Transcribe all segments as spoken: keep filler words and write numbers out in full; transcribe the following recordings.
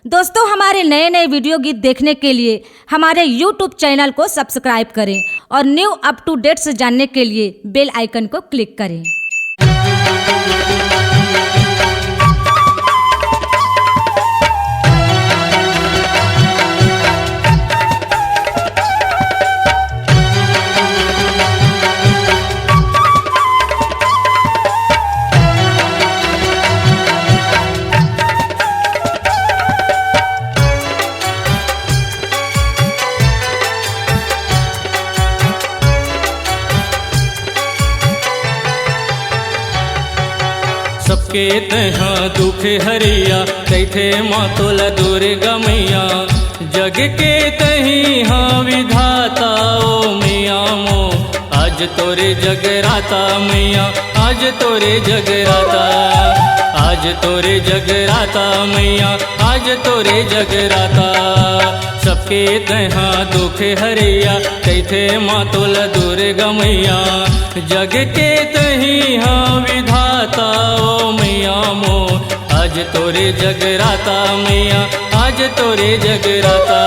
दोस्तों, हमारे नए नए वीडियो गीत देखने के लिए हमारे YouTube चैनल को सब्सक्राइब करें और न्यू अप टू डेट्स जानने के लिए बेल आइकन को क्लिक करें। सबके तैहा दुख हरैया, कहिथे माँ तोला दुर्गा मैया। जग के तही हा विधाता ओ मैया मो, आज तोरे जगराता मैया, आज तोरे जगराता, आज तोरे जगराता मैया, आज तोरे जगराता। सबके तैहा दुख हरैया, कहिथे माँ तोला दुर्गा मैया। जग के तही हा विधाता ओ मैया मो, आज तोरे जगराता मैया, आज तोरे जगराता,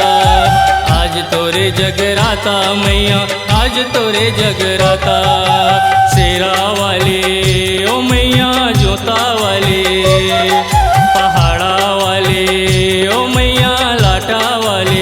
आज तोरे जगराता मैया, आज तोरे जगराता। शेरा वाली ओ मैया, जोता वाली, पहाड़ा वाली ओ मैया, लाटा वाली।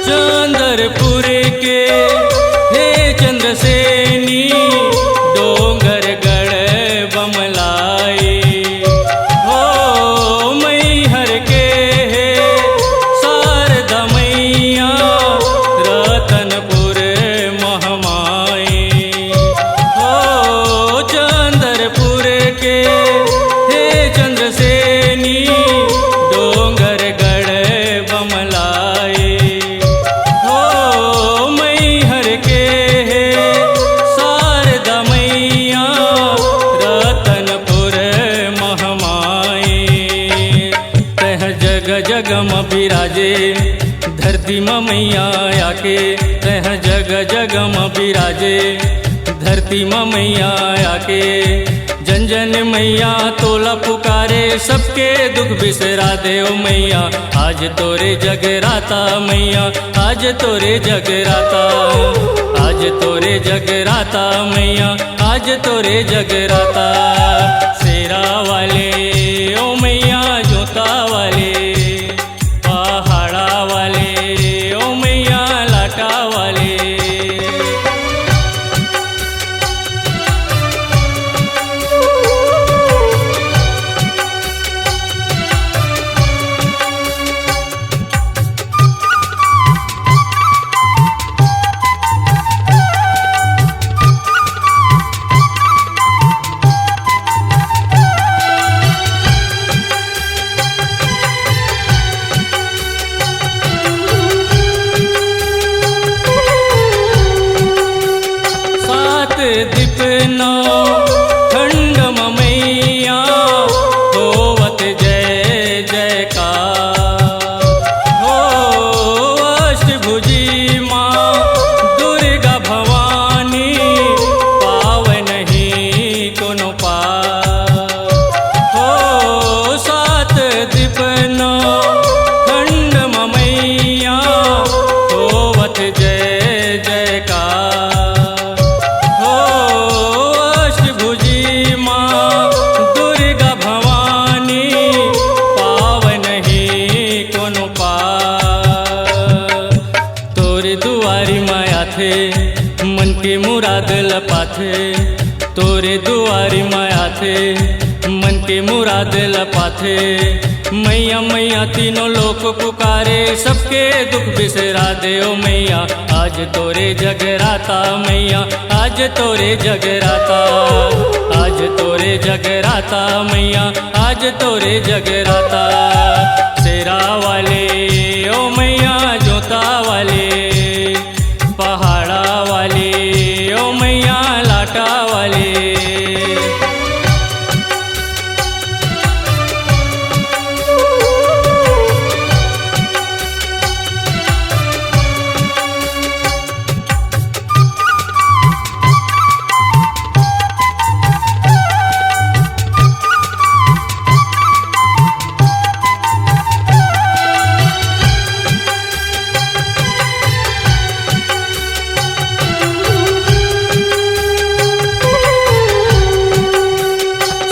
चंद्रपुर के हे चंद्रसेनी, डोंगरगढ़ बमलाई। हो मैहर के हे शारदा मैया, रतनपुर महमाई। हो चंद्रपुर के हे चंद्रसेनी, डोंगरगढ़ बमलाई। हो मैहर के हे शारदा मैया, रतनपुर महमाई। तैहा जग जग म बिराजे धरती म मैया आके, तैहा जग जग म बिराजे धरती म मैया आके। जन जन मैया तोला पुकारे, सबके दुख बिसरा दे ओ मैया। आज तोरे जगराता मैया, आज तोरे जगराता, आज तोरे जगराता मैया, आज तोरे जगराता। शेरा वाले ओ मैया, जोता वाले, पहाड़ा वाले ओ मैया, लाटा वाले। सात दीप नौ खंड म मैया, होवत जय जयकार। हो अष्टभुजी माँ दुर्गा भवानी, पावे नहीं कोनो पार। हो सात दीप नौ खंड म मैया, होवत जय जयकार। हो अष्टभुजी माँ दुर्गा भवानी, पावे नहीं कोनो पार। तोरे दुआरी म आथे, मन के मुराद ल पाथे। तोरे दुआरी म आथे, मन के मुराद ल पाथे। मैया, मैया, तीनों लोक पुकारे, सबके दुख बिसरा दे ओ मैया। आज तोरे जगराता मैया, आज तोरे जगराता, आज तोरे जगराता मैया, आज तोरे जगराता। शेरा वाले ओ मैया, जोता वाले, पहाड़ा वाले ओ मैया, लाटा वाले।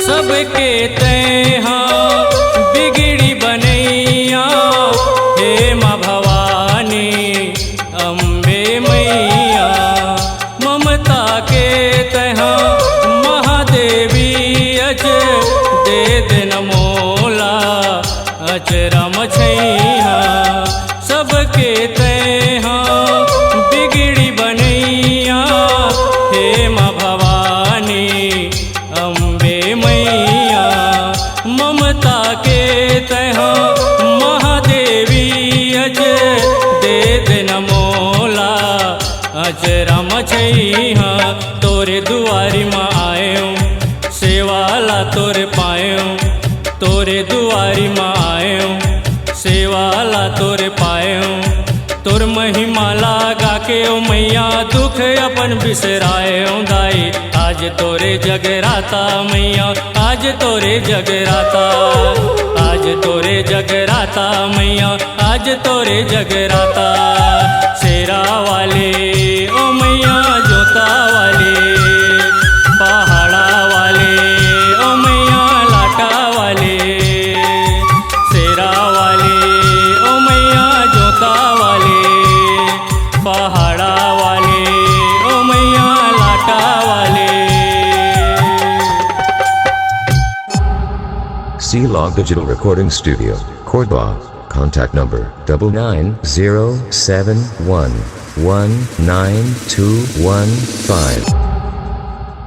सबके तैहा बिगड़ी बनैया, हे माँ भवानी अम्बे मैया। ममता के तैहा महादेवी अच दे देन मोला, अचरा म छैहा। सबके तैहा बिगड़ी बनैया, हे माँ भवानी अम्बे मैया। ममता के तैहा महादेवी अच दे देन मोला, अचरा म छैहा। तोरे दुआरी म आएव, सेवा ला तोरे पाएव। तोरे दुआरी म आएव, सेवा ला तोरे पाएव। तोर महिमा ला गा के ओ मैया, दुख अपन बिसराएव दाई। आज तोरे जगराता मैया, आज तोरे जगराता, आज तोरे जगराता मैया, आज तोरे जगराता। शेरा वाले ओ मैया, जोता वाले, पहाड़ा वाले ओ मैया, लाटा वाले। शेरा वाले ओ मैया, जोता वाले, पहाड़ा वाले ओ मैया, लाटा वाले। C Log Digital Recording Studio, Cordoba. Contact number double nine zero seven one one nine two one five.